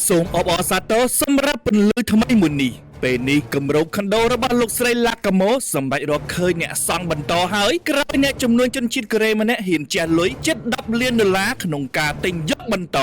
សូមអបអរសាទរសម្រាប់ពន្លឺថ្មីមួយនេះពេលនេះគម្រោងខុនដូរបស់លោកស្រីឡាកាម៉ូសម្រាប់រកឃើញអ្នកសង់បន្តហើយក្រោយអ្នកចំនួនជនជាតិកូរ៉េម្នាក់ហ៊ានជះលុយជិត10លានដុល្លារក្នុងការទិញយកបន្ត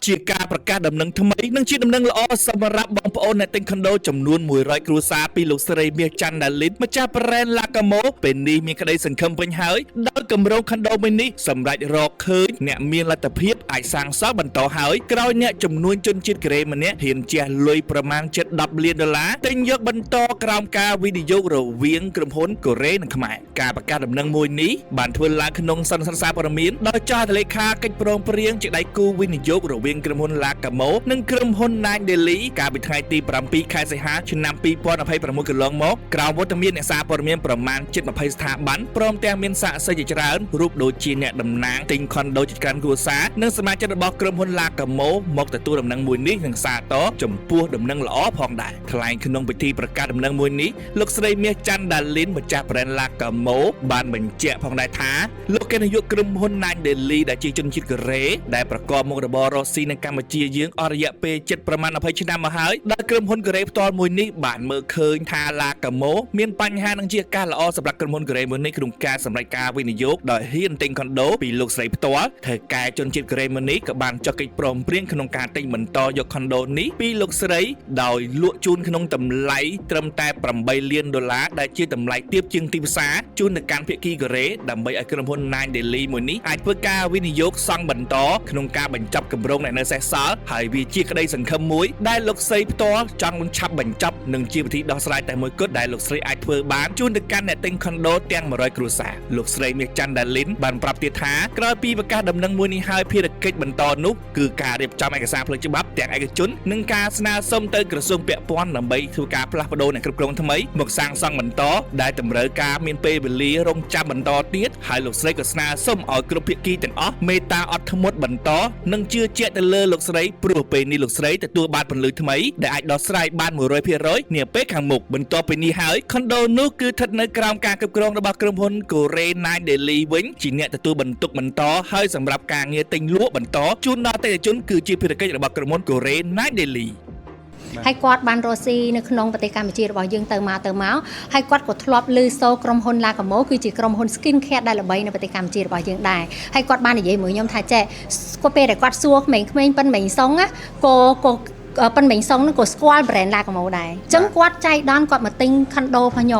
ជាការប្រកាសដំណឹងថ្មីនិងជាដំណឹងល្អសម្រាប់បងប្អូនអ្នកទិញខុនដូចំនួន100គ្រួសារពីលោកស្រីមាសច័ន្ទដាលីនម្ចាស់ប្រេនឡាកាម៉ូពេលនេះមានក្តីសង្ឃឹមវិញហើយដោយគម្រោងខុនដូមួយនេះសម្រាប់រកឃើញអ្នកមានលទ្ធភាពអាចសាងសង់បន្តហើយក្រោយអ្នកចំនួនជនជាតិកូរ៉េម្នាក់ហ៊ានជះលុយប្រមាណជិត10លានដុល្លារទិញយកបន្តក្រោមការវិនិយោគរវាងក្រុមហ៊ុនកូរ៉េនិងខ្មែរការប្រកាសដំណឹងមួយនេះបានធ្វើឡើងក្នុងសន្និសីទសារព័ត៌មានដោយចុះហត្ថលេខាកិច្ចព្រមព្រៀងជាដៃគូវិនិយោគរវាងក្រុមហ៊ុនឡាកាម៉ូនិងក្រុមហ៊ុន Nine Daily កាលពីថ្ងៃទី7ខែសីហាឆ្នាំ2026កន្លងមកក្រោមវត្តមានអ្នកសារព័ត៌មានប្រមាណជិត20ស្ថាប័នព្រមទាំងមានសាក្សីជាច្រើនរូបដូចជាអ្នកតំណាងទិញខុនដូជាច្រើនគ្រួសារនិងសមាជិករបស់ក្រុមហ៊ុនឡាកាម៉ូមកទទួលដំណឹងមួយនេះនិងសារតចំពោះដំណឹងល្អផងដែរថ្លែងក្នុងពិធីប្រកាសដំណឹងមួយនេះលោកស្រីមាសច័ន្ទដាលីនម្ចាស់ប្រេនឡាកាម៉ូបានបញ្ជាក់ផងដែរថាលោកគេនាយកក្រុមហ៊ុន Nine Daily ដែលជាជនជាតិកូរ៉េដែលប្រកបមុខរបររកស៊ីនៅកម្ពុជាយើងអស់រយៈពេលជិតប្រមាណ20ឆ្នាំមកហើយដោយក្រុមហ៊ុនកូរ៉េផ្ទាល់មួយនេះបានមើលឃើញថាឡាកាម៉ូមានបញ្ហានិងជាឱកាសល្អសម្រាប់ក្រុមហ៊ុនកូរ៉េមួយនេះក្នុងការសម្រេចការវិនិយោគដោយហ៊ានទិញខុនដូពីលោកស្រីផ្ទាល់ធ្វើកែជនជាតិកូរ៉េមួយនេះក៏បានចុះកិច្ចព្រមព្រៀងក្នុងការទិញបន្តយកខុនដូនេះពីលោកស្រីដោយលក់ជូនក្នុងតម្លៃត្រឹមតែ8លានដុល្លារដែលជាតម្លៃទាបជាងទីផ្សារជូនទៅកាន់ភាគីកូរ៉េដើម្បីឲ្យក្រុមហ៊ុន Nine Daily មួយនេះអាចធ្វើការវិនិយោគសង់បន្តក្នុងការបញ្ចប់គម្រោងដែលនៅសេសសល់ហើយវាជាក្តីសង្ឃឹមមួយដែលលោកស្រីផ្ទាល់ចង់ឆាប់បញ្ចប់និងជាវិធីដោះស្រាយតែមួយគត់ដែលលោកស្រីអាចធ្វើបានជូនទៅកាន់អ្នកទិញខុនដូទាំង100គ្រួសារលោកស្រីមាសច័ន្ទដាលីនបានប្រាប់ទៀតថាក្រោយពីប្រកាសដំណឹងមួយនេះហើយភារកិច្ចបន្តនោះគឺការរៀបចំឯកសារផ្លូវច្បាប់ទាំងឯកជននិងការស្នើសុំទៅក្រសួងពាក់ព័ន្ធដើម្បីធ្វើការផ្លាស់ប្ដូរអ្នកគ្រប់គ្រងថ្មីមកសាងសង់បន្តដែលតម្រូវការមានពេលវេលារងចាំបន្តទៀតហើយលោកស្រីក៏ស្នើសុំឲ្យគ្រប់ភាគីទាំងអស់មេត្តាអត់ធ្មត់បន្តនិងជឿជាក់ទៅលើលោកស្រីព្រោះពេលនេះលោកស្រីទទួលបានពន្លឺថ្មីដែលអាចដោះស្រាយបាន100%នាពេលខាងមុខបន្ទាប់ពីនេះហើយខុនដូនោះគឺស្ថិតនៅក្រោមការគ្រប់គ្រងរបស់ក្រុមហ៊ុនកូរ៉េ Nine Daily វិញជាអ្នកទទួលបន្ទុកបន្តហើយសម្រាប់ការងារទិញលក់បន្តជូនដល់អតិថិជនគឺជាភារកិច្ចរបស់ក្រុមហ៊ុនកូរ៉េ Nine Daily ហើយគាត់បានរកស៊ីនៅក្នុងប្រទេសកម្ពុជារបស់យើងទៅមកទៅមកហើយគាត់ក៏ធ្លាប់ឮសូរក្រុមហ៊ុនឡាកាម៉ូគឺជាក្រុមហ៊ុន skin care ដែលល្បីនៅប្រទេសកម្ពុជារបស់យើងដែរហើយគាត់បាននិយាយមួយខ្ញុំថាចេះគាត់ពេលដែលគាត់សួរក្មេងៗប៉ុនមេងសុងណាក៏ក៏ប៉ុនមេងសុងហ្នឹងក៏ស្គាល់ brand ឡាកាម៉ូដែរអញ្ចឹងគាត់ចៃដន្យគាត់មកទិញខុនដូរបស់ខ្ញុ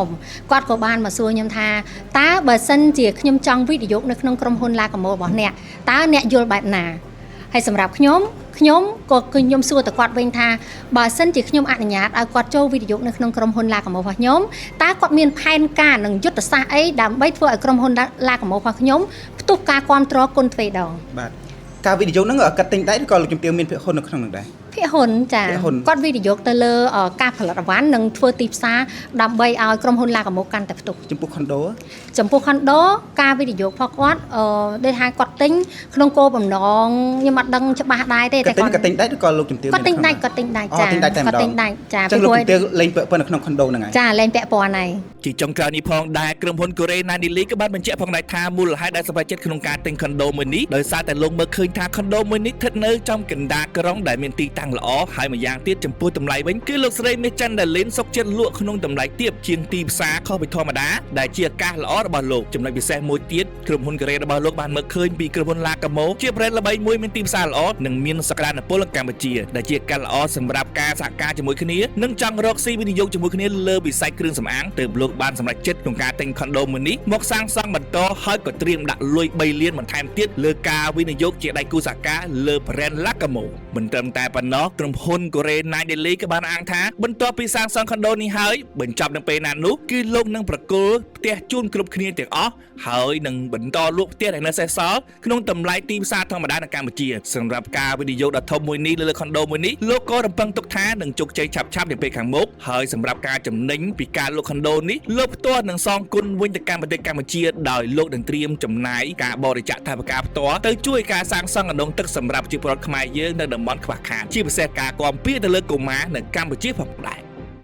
ំគាត់ក៏បានមកសួរខ្ញុំថាតើបើសិនជាខ្ញុំចង់វិនិយោគនៅក្នុងក្រុមហ៊ុនឡាកាម៉ូរបស់អ្នកតើអ្នកយល់បែបណាហើយសម្រាប់ខ្ញុំខ្ញុំក៏ខ្ញុំសួរទៅគាត់វិញថាបើសិនជាខ្ញុំអនុញ្ញាតឲ្យគាត់ចូលវិនិយោគនៅក្នុងក្រុមហ៊ុនឡាកាម៉ូរបស់ខ្ញុំតើគាត់មានផែនការនិងយុទ្ធសាស្ត្រអីដើម្បីធ្វើឲ្យក្រុមហ៊ុនឡាកាម៉ូរបស់ខ្ញុំផ្ទុះការគ្រប់គ្រងគុណទ្វេដង បាទការវិនិយោគហ្នឹងគាត់ទិញដែរឬក៏លោកជំទាវមានភាគហ៊ុននៅក្នុងហ្នឹងដែរ ភាគហ៊ុនចា ភាគហ៊ុន គាត់វិនិយោគទៅលើការផលិតអីវ៉ាន់និងធ្វើទីផ្សារដើម្បីឲ្យក្រុមហ៊ុនឡាកាម៉ូកាន់តែផ្ទុះ ចំពោះខុនដូ ចំពោះខុនដូការវិនិយោគរបស់គាត់អឺដូចថាគាត់ទិញក្នុងគោលបំណងខ្ញុំអត់ដឹងច្បាស់ដែរទេ គាត់ទិញគាត់ទិញដែរឬក៏លោកជំទាវ គាត់ទិញដាច់គាត់ទិញដាច់ចា ទិញដាច់តែម្ដង គាត់ទិញដាច់ចា អញ្ចឹងលោកជំទាវលែងពាក់ព័ន្ធនៅក្នុងខុនដូហ្នឹងហើយ ចាលែងពាក់ព័ន្ធហើយ ជាចុងក្រោយនេះផងដែរក្រុមហ៊ុនកូរ៉េណានីលីក៏បានបញ្ជាក់ផងដែរថាមូលហេតុដែលសម្រេចចិត្តក្នុងការទិញខុនដូមួយនេះដោយសារតែលោកមើលឃើញថាខុនដូមួយនេះស្ថិតនៅចំកណ្ដាលក្រុងដែលមានទីតាំងល្អហើយម្យ៉ាងទៀតចំពោះតម្លៃវិញគឺលោកស្រីមាសច័ន្ទដាលីនសុខចិត្តលក់ក្នុងតម្លៃទាបជាងទីផ្សារខុសពីធម្មតាដែលជាឱកាសល្អរបស់លោកចំណុចពិសេសមួយទៀតក្រុមហ៊ុនកូរ៉េរបស់លោកបានមើលឃើញពីក្រុមហ៊ុនឡាកាម៉ូជាប្រេនល្បីមួយមានទីផ្សារល្អនិងមានសក្តានុពលនៅកម្ពុជាដែលជាការល្អសម្រាប់ការសហការជាមួយគ្នានិងចង់រកស៊ីវិនិយោគជាមួយគ្នាលើវិស័យគ្រឿងសម្អាងទើបលោកបានសម្រេចចិត្តក្នុងការទិញខុនដូមួយនេះមកសាងសង់បន្តហើយក៏ត្រៀមដាក់លុយ3លានបន្ថែមទៀតលើការវិនិយោគជាដៃគូសហការលើ brand Lacamo មិនត្រឹមតែប៉ុណ្ណោះក្រុមហ៊ុនកូរ៉េ Nine Daily ក៏បានអាងថាបន្ទាប់ពីសាងសង់ខុនដូនេះហើយបញ្ចប់នៅពេលណានោះគឺលោកនឹងប្រគល់ផ្ទះជូនគ្រប់គ្នាទាំងអស់ហើយនឹងបន្តលក់ផ្ទះដែលនៅសេសសល់ក្នុងតម្លៃទីផ្សារធម្មតានៅកម្ពុជាសម្រាប់ការវិនិយោគដ៏ធំមួយនេះលើខុនដូមួយនេះលោកក៏រំពឹងទុកថានឹងជោគជ័យឆាប់ៗនាពេលខាងមុខហើយសម្រាប់ការចំណេញពីការលក់ខុនដូនេះលោកផ្ទាល់នឹងសងគុណវិញទៅកាន់ប្រទេសកម្ពុជាដោយលោកនឹងត្រៀមចំណាយការបរិច្ចាគថវិកាផ្ទាល់ទៅជួយការសាងសង់អណ្ដូងទឹកសម្រាប់ប្រជាពលរដ្ឋខ្មែរយើងនៅតំបន់ខ្វះខាតជាពិសេសការគាំពារទៅលើកុមារនៅកម្ពុជាផងដែរ។